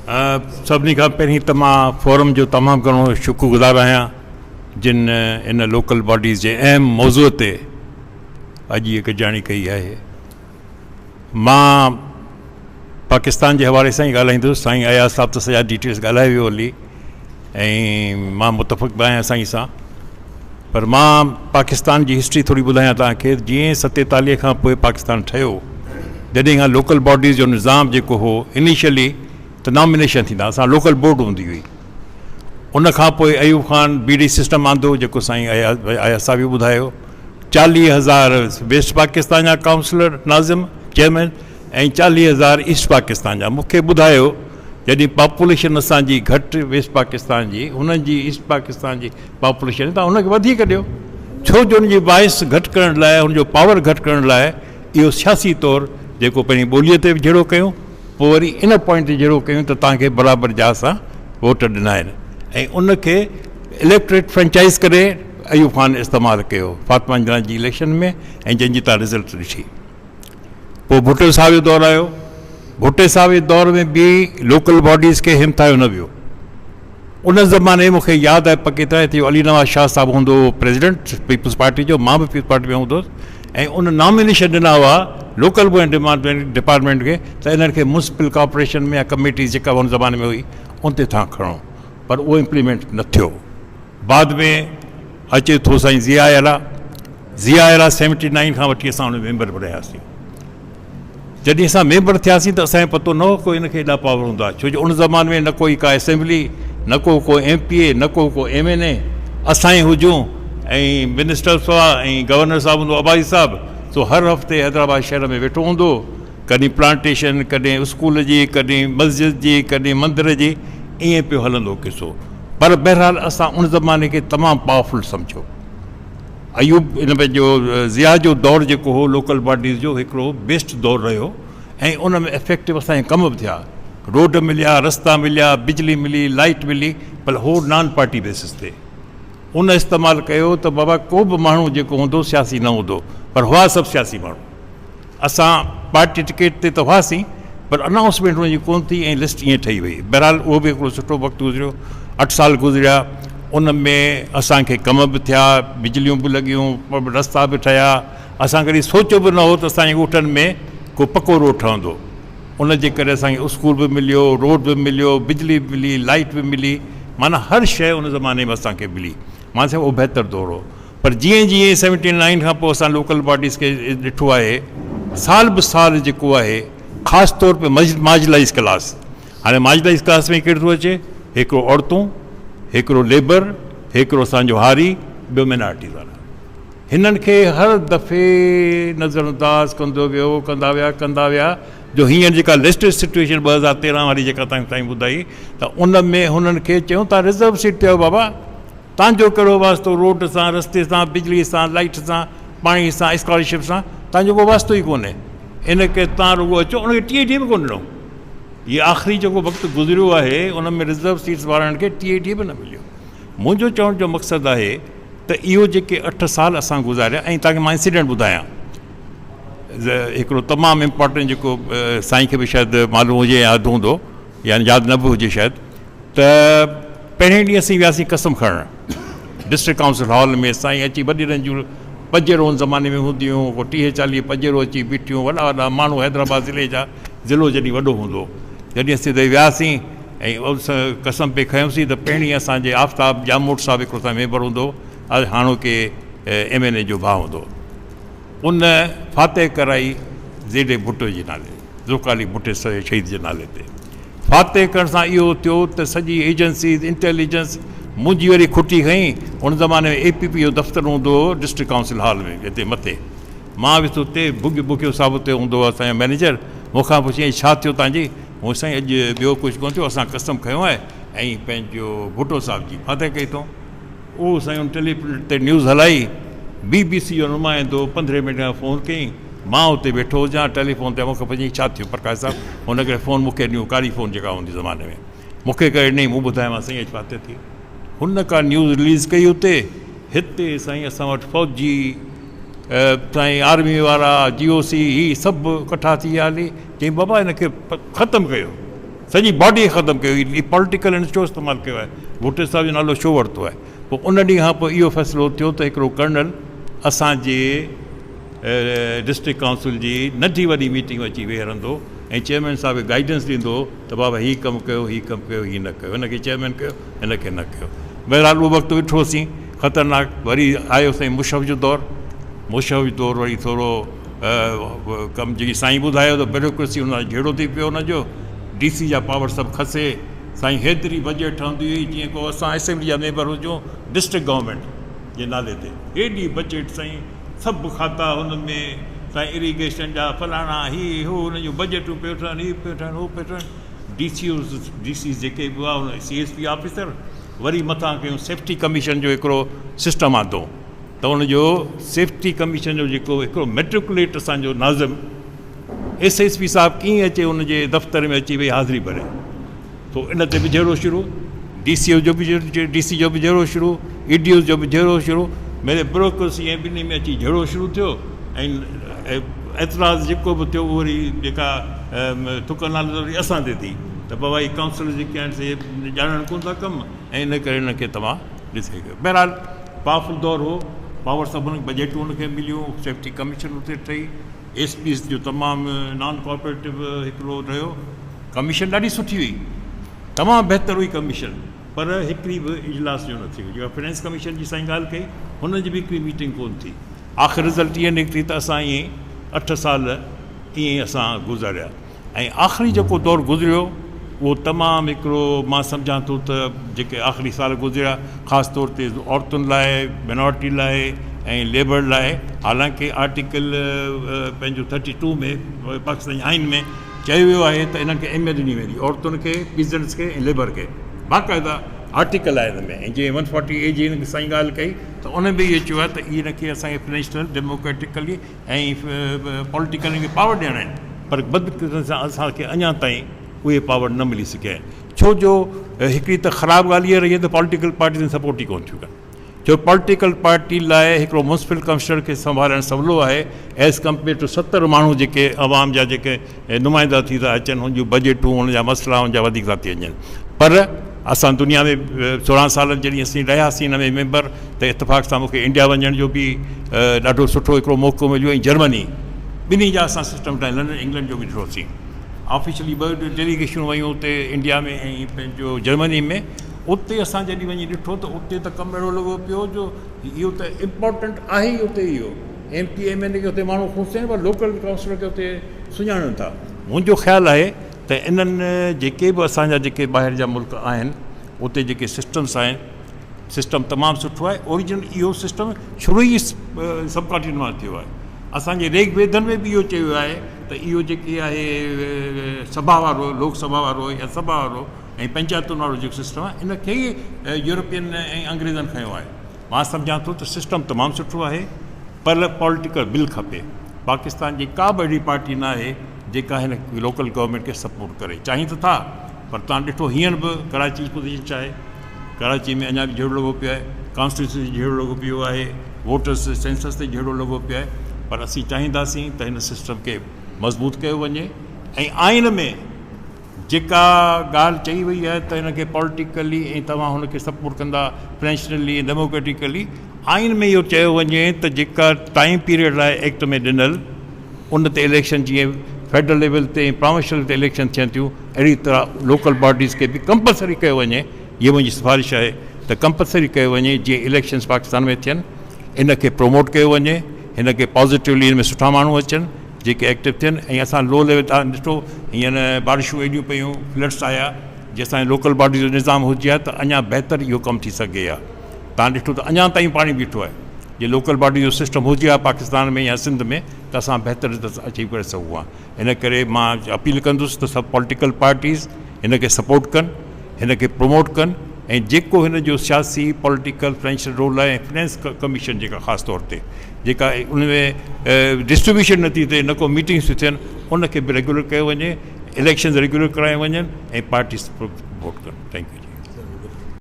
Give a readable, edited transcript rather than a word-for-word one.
سڀني کان پهرين ته مان فورم جو تمام گهڻو شڪر گذار آهيان جن ان لوڪل باڊيز جي اهم موضوع تي اڄ هيء گڏجاڻي ڪئي آهي. مان پاڪستان جي حوالي سان ئي ڳالهائيندس، سائين اياز صاحب ته سڄا ڊيٽيلز ڳالهائي ويو هلي ۽ مان متفق به آهيان سائين سان، پر مان پاڪستان جي هسٽري ٿوري ٻڌايان توهان کي. جيئن 47 کان پوء پاڪستان ٺهيو، جڏهن کان لوڪل باڊيز جو نظام جيڪو هو انيشلي ته نامينيشن ٿيندا، اسان لوڪل بورڊ هوندي هئي. ان کان پوء Ayub Khan B D system آندو، جيڪو سائين اياز صاحب به ٻڌايو. 40,000 ويسٽ پاڪستان جا ڪائونسلر، ناظم، چيئرمين ۽ 40,000 ايسٽ پاڪستان جا. مون کي ٻڌايو جڏهن پاپوليشن اسان جي گهٽ ويسٽ پاڪستان جي، هنن جي ايسٽ پاڪستان جي پاپوليشن تان هن کي وڌيڪ ڏيو، ڇو جو ان جي وائس گهٽ ڪرڻ لاء، هن جو پاور گهٽ ڪرڻ لاء اهو سياسي طور جيڪو پهرين ٻوليء تي به جهيڙو ڪيون، پوء وري ان پوائنٽ تي جهيڙو ڪيون ته توهان کي برابر جاء سان ووٽ ڏنا آهن ۽ ان کي اليڪٽريٽ فرنچائز ڪري ايوب خان استعمال ڪيو فاطمه جناح جي اليڪشن ۾ ۽ جنهن جي توهان رزلٽ ڏٺي. پوء ڀٽو صاحب جو دور آيو، ڀٽي صاحب جي دور ۾ به لوڪل باڊيز کي همٿايو نه ويو. ان زماني مون کي ياد آهي پڪي طرح هتي علي نواز شاهه صاحب هوندو هو پريزيڊنٽ پيپلز پارٽي جو، مان به پيپلز پارٽي ۾ هوندو هوس ۽ ان نامينيشن ڏنا هئا لوڪل بورڊ ڊپارٽمينٽ کي ته انهن کي ميونسپل ڪارپوريشن ۾ يا ڪميٽيز جيڪا ان زماني ۾ هئي ان تي تهان کڻو، پر اهو امپليمينٽ نه ٿيو. بعد ۾ اچي ٿو سائين ضياء الا، ضياء الا 79 کان وٺي اسان ان ۾ ميمبر بڻياسين. جڏهن اسان ميمبر ٿياسين ته اسان کي پتو نه هو ڪو ان کي ايڏا پاور هوندا، ڇو جو ان زماني ۾ نه ڪوئي ڪا اسيمبلي، نه ڪو ڪو ايم پي اي، نه ڪو ڪو ايم اين اي، اسان ئي هجون ۽ منسٽر صاحب ۽ گورنر صاحب هوندو عباسي صاحب، سو هر هفتي حيدرآباد شهر ۾ ويٺو هوندو هو، ڪڏهن پلانٽيشن، ڪڏهن اسڪول جي، ڪڏهن مسجد جي، ڪڏهن مندر جي، ائين پيو هلندو قصو. پر بهرحال اسان ان زماني کي تمام پاورفل سمجهيو. ايوب ان پنهنجو ضياء جو دور جيڪو هو لوڪل باڊيز جو هڪڙو بيسٽ دور رهيو ۽ ان ۾ افيڪٽو اسان جا ڪم به ٿيا، روڊ مليا، رستا مليا، بجلي ملي، لائيٽ ملي، پر هو نان پارٽي بيسس تي ان استعمال ڪيو ته بابا ڪو به ماڻهو جيڪو هوندو سياسي نه هوندو، پر هئا سڀ سياسي ماڻهو. اسان پارٽي ٽڪيٽ تي ته هئاسين پر انائونسمينٽ ان جي ڪونه ٿي ۽ لسٽ ائين ٺهي وئي. بهرحال اهو به هڪڙو سٺو وقت گذريو. اٺ سال گذريا ان ۾ اسان کي ڪم به ٿيا، بجليون به لڳيون، رستا به ٺهيا. اسان ڪڏهن سوچيو به نه هو ته اسان جي ڳوٺن ۾ ڪو پڪو روڊ ٺهندو. ان جي ڪري اسان کي اسڪول به مليو، روڊ به مليو، بجلي به ملي، لائيٽ به ملي، معنيٰ هر شيء ان زماني ۾ اسان کي ملي. مان چيو اهو بهتر دور هو. پر جيئن جيئن 79 کان پوء اسان لوڪل باڊيز کي ڏٺو آهي سال به سال جيڪو آهي خاص طور پي مارجنلائز ڪلاس، هاڻي مارجنلائز ڪلاس ۾ ڪير ٿو اچي، هڪڙو عورتون، هڪڙو ليبر، هڪڙو اسان جو هاري، ٻيو مينارٽيز وارا، هنن کي هر دفعي نظر انداز ڪندو ويو، ڪندا ويا، ڪندا ويا، جو هينئر جيڪا ليٽيسٽ سچويشن 2013 واري جيڪا تائين تائين ٻڌائي ته ان ۾ هنن کي چيون تان رزرو سيٽ تي آهيو بابا، تان جو ڪهڙو واسطو روڊ سان، رستي سان، بجلي سان، لائيٽ سان، پاڻي سان، اسڪالرشپ سان، تان جو ڪو واسطو ئي ڪونهي. ان ڪري تان رڳو اچو. ان کي ٽي اي ڊي به ڪونه ڏنو. هي آخري جيڪو وقت گذريو آهي ان ۾ رزرو سيٽس وارن کي ٽي اي ڊي به نه مليو. منهنجو چوڻ جو مقصد آهي ته اهو جيڪي اٺ سال اسان گذاريا ۽ تان کي مان انسيڊنٽ ٻڌايان هڪڙو تمام امپارٽنٽ جيڪو سائين کي به شايد معلوم هجي يا ياد هوندو يا ياد نه به هجي شايد ته پهرين ڏينهن اسين وياسين قسم کڻڻ ڊسٽرڪٽ ڪائونسل هال ۾، سائين اچي وڏيرن جون پجيرو ان زماني ۾ هونديون هيون، ڪو 30 40 پجيرو اچي بيٺيون، وڏا وڏا ماڻهو حيدرآباد ضلعي جا، ضلعو جڏهن وڏو هوندو هو، جڏهن اسين اتي وياسين ۽ قسم پئي کنيوسين ته پهرين اسان جي آفتاب ڄاموٽ صاحب هڪڙو اسان جو ميمبر هوندو هو، هاڻوڪي ايم اين اي جو ڀاء هوندو هو، ان فاتح ڪرائي زيڊ اي ڀٽو جي نالي، ذوالفقار علي ڀٽي شهيد جي نالي تي. فاتح ڪرڻ سان اهو ٿيو ته سڄي ايجنسيز، انٽيليجنس منهنجي وري کٽي کنئي. ان زماني ۾ اي پي پي جو دفتر هوندو هو ڊسٽرڪٽ ڪائونسل هال ۾ هتي مٿي. مان ويس اتي، بگيو صاحب اتي هوندو هو اسان جو مئنيجر، مون کان پڇيائين ڇا ٿيو تان جي؟ مون سائين اڄ ٻيو ڪجهه ڪونه ٿيو، اسان قسم کنيو آهي ۽ پنهنجو ڀٽو صاحب جي فاتح ڪئي اٿئون. اهو سائين ان ٽيلي تي نيوز هلائي، بي بي سي جو نمائندو پندرهين منٽ کان فون ڪيائين، مان اتي ويٺو هجان ٽيليفون تي مون کان پڇيائين ڇا ٿيو پرڪاش صاحب، هن ڪري فون مون کي ڏني ڪاري فون جيڪا هوندي زماني ۾ مون کي ڪري ڏني، مون ٻڌايومانس سائين اڄ فاتح ٿي. هن ڪا نيوز رليز ڪئي اتي، هتي سائين اسان وٽ فوجي سائين آرمي وارا جي او سي هي سڀ ڪٺا ٿي ويا هلي، چيائين بابا هن کي ختم ڪيو. سڄي باڊي کي ختم ڪيو. هي پوليٽيڪل هن ڇو استعمال ڪيو آهي؟ ڀٽي صاحب جو نالو ڇو ورتو آهي؟ پوء ان ڏينهن کان پوء اهو فيصلو ٿيو ته هڪڙو ڪرنل اسان جي ڊسٽرڪٽ ڪائونسل جي ننڍي وڏي ميٽنگ ۾ اچي ويهي رهندو ۽ چيئرمين صاحب کي گائيڊنس ڏيندو هو ته بابا هي ڪم ڪيو، هي ڪم ڪيو، هي نه ڪيو، هن کي چيئرمين ڪيو، هن کي نه ڪيو. بهرحال اهو وقت ڏٺوسين خطرناڪ. وري آيو سائين مشرف جو دور. مشرف جو دور وري ٿورو ڪم جيئن سائين ٻڌايو ته بيوروڪريسي ان سان جهيڙو ٿي پيو ان جو ڊي سي جا پاور سڀ کسي سائين هيتري بجيٽ ٺهندي هئي جيئن ڪو اسان اسيمبلي جا ميمبر هجون ڊسٽرڪٽ گورنمينٽ جي نالي تي هيڏي بجيٽ سائين سڀ کاتا ان ۾ سائين اريگيشن جا فلاڻا هي هو ان جون بجيٽون پيو ٺهن هي پيو ٺهن هو پيو ٺهن D C Os D Cs جيڪي به هئا ان سي ايس پي آفيسر وري مٿان ڪيون سيفٽي ڪميشن جو هڪڙو سسٽم آندو ته ان جو سيفٽي ڪميشن جو جيڪو هڪڙو ميٽريڪوليٽ اسان جو ناظم ايس ايس پي صاحب ڪيئن اچي ان جي دفتر ۾ اچي وئي حاضري ڀري سو ان تي به جهيڙو شروع ڊي سي او جو به ڊي سي جو به جهيڙو شروع اي ڊي او جو به جهيڙو شروع ميري بروڪرسي ۽ ٻنهي ۾ اچي جهيڙو شروع ٿيو ۽ اعتراض جيڪو به ٿيو اهو وري جيڪا ٿڪ نال وري اسان تي ٿي ته بابا هي ڪائونسلر جيڪي آهن سي ڄاڻن ڪونه ٿا ڪم ۽ ان ڪري انهن کي توهان ڏسي ڪيو بهرحال پاورفل دور هو، پاور سڀ هن بجيٽون هن کي مليون، سيفٽي ڪميشن اتي ٺهي، ايس پيز جو تمام نان ڪوآپريٽو هڪڙو رهيو، ڪميشن ڏاڍي سٺي هئي، تمام بهتر هئي ڪميشن پر هڪڙي به اجلاس جو نه ٿيو، جيڪا فنانس ڪميشن جي سائين ڳالهه ڪئي هن جي به هڪڙي ميٽنگ ڪونه ٿي، آخر رزلٽ ائين نڪتي ته اسان ائين اٺ سال ائين ئي اسان گذاريا. ۽ آخري جيڪو دور گذريو اهو تمام هڪڙو مان سمجهان ٿو ته جيڪي آخري سال گذريا خاص طور تي عورتن لاء مينارٽي لاء ۽ ليبر لاء حالانڪه آرٽيڪل پنهنجو ٿرٽي ٽو ۾ پاڪستان جي آئين ۾ چيو ويو آهي ته انهن کي اهميت ڏني ويندي عورتن کي پيزنٽس کي ۽ ليبر کي باقاعده آرٽيڪل آهي ان ۾ ۽ جنهن ون فورٽي اي جي هن سائين ڳالهه ڪئي ته ان ۾ اهو چيو آهي ته ان کي اسان کي فنانشل ڊيموڪريٽڪلي ۽ پوليٽيڪل کي پاور ڏيڻا آهن پر بدقسمتي سان اسان کي اڃا تائين اهي پاور نه ملي سگهيا آهن ڇو جو هڪڙي ته خراب ڳالهه اها رهي آهي ته پوليٽيڪل پارٽيز سپورٽ ئي ڪونه ٿيون ڪن ڇو پوليٽيڪل پارٽي لاء هڪڙو ميونسپل ڪمشنر کي سنڀالڻ سولو آهي ايز ڪمپيئر ٽو 70 ماڻهو جيڪي عوام جا جيڪي نمائندا ٿي ٿا اچن ان جون بجيٽون ان جا مسئلا ان جا وڌيڪ ٿا ٿي وڃن پر اسان دنيا ۾ 16 سال جڏهن اسين رهياسين ان ۾ ميمبر ته اتفاق سان مونکي انڊيا وڃڻ جو به ڏاڍو سٺو هڪڙو موقعو مليو ۽ جرمني ٻنهي جا اسان سسٽم ٺاهي لنڊن انگلنڊ جو به ڏٺوسين آفيشلي ٻه ڊيليگيشنون ويون اتي انڊيا ۾ ۽ پنهنجو جرمني ۾ اتي اسان جڏهن وڃي ڏٺو ته اتي ته ڪم اهڙو لڳو پيو جو اهو ته امپورٽنٽ آهي ئي اتي اهو ايم پي ايم اين اي کي اتي ماڻهو خوش ٿين پر لوڪل ڪائونسلر کي اتي سڃاڻن ٿا منهنجو خيال آهي ته انهن جيڪي به اسان جا جيڪي ٻاهر جا ملڪ آهن اتي جيڪي سسٽمس آهن سسٽم تمام سٺو آهي اوريجنل اهو سسٽم شروع ئي سب ڪانٽينٽ مان ٿيو آهي اسان جي ريگ ويدن ۾ به اهو چيو ويو آهي ته اهو جيڪي آهي سڀا وارو لوڪ سڀا وارو يا سڀا وارو ۽ پنچائتن وارو جيڪو سسٽم آهي ان کي ئي يورپين ۽ انگريزن کنيو آهي مان سمجهان ٿو ته سسٽم تمام سٺو آهي پر پوليٽيڪل بل کپي پاڪستان جي ڪا به اهڙي پارٽي نه آهي جيڪا هن لوڪل گورنمينٽ کي سپورٽ ڪري چاهين ته ٿا پر تان ڏٺو هينئر به ڪراچي جي پوزيشن ڇا آهي ڪراچي ۾ اڃا به جهيڙو لڳو پيو آهي ڪانسٽيٽيوشن تي جهيڙو لڳو پيو آهي ووٽرس سينسس تي جهيڙو لڳو پيو آهي پر اسين چاهينداسين ته هن سسٽم کي مضبوط ڪيو وڃي ۽ آئين ۾ جيڪا ڳالهه چئي وئي آهي ته هن کي پوليٽيڪلي ۽ توهان هن کي سپورٽ ڪندا فنانشلي ۽ ڊيموڪريٽيڪلي آئين ۾ اهو چيو وڃي ته جيڪا ٽائيم پيريڊ آهي ايڪٽ ۾ ڏنل ان تي اليڪشن جيئن فيڊرل ليول تي ۽ پراونشل تي اليڪشن ٿين ٿيون اهڙي طرح لوڪل باڊيز کي به ڪمپلسري ڪيو وڃي هيء منهنجي سفارش آهي ته ڪمپلسري ڪيو وڃي جيئن اليڪشنز پاڪستان ۾ ٿين ان کي پروموٽ ڪيو وڃي هن کي پازيٽولي ان ۾ سٺا ماڻهو اچن جيڪي ايڪٽو ٿين ۽ اسان لو ليول تان ڏٺو هينئر بارشون ايڏيون پيون فلڊس آيا جي اسان جي لوڪل باڊي جو نظام هجي ها ته اڃا بهتر اهو ڪم ٿي سگهي ها تان ڏٺو ته اڃا تائين پاڻي بيٺو آهي جي لوڪل باڊي جو سسٽم هجي ها پاڪستان ۾ يا سنڌ ۾ ته اسان بهتر رزلٽس اچيو ڪري سگهون ها ان ڪري مان اپيل ڪندس ته سڀ پوليٽيڪل پارٽيز هن کي سپورٽ ڪن هن کي پروموٽ ڪن ۽ جيڪو هن جو سياسي پوليٽيڪل فنانشل رول آهي ۽ فنانس ڪميشن جيڪا خاص طور تي جيڪا ان ۾ ڊسٽريبيوشن نٿي ٿئي نه ڪو ميٽنگس ٿيون ٿين ان کي به ريگيولر ڪيو وڃي اليڪشنز ريگيولر ڪرايا وڃن ۽ پارٽيز ووٽ ڪن thank you.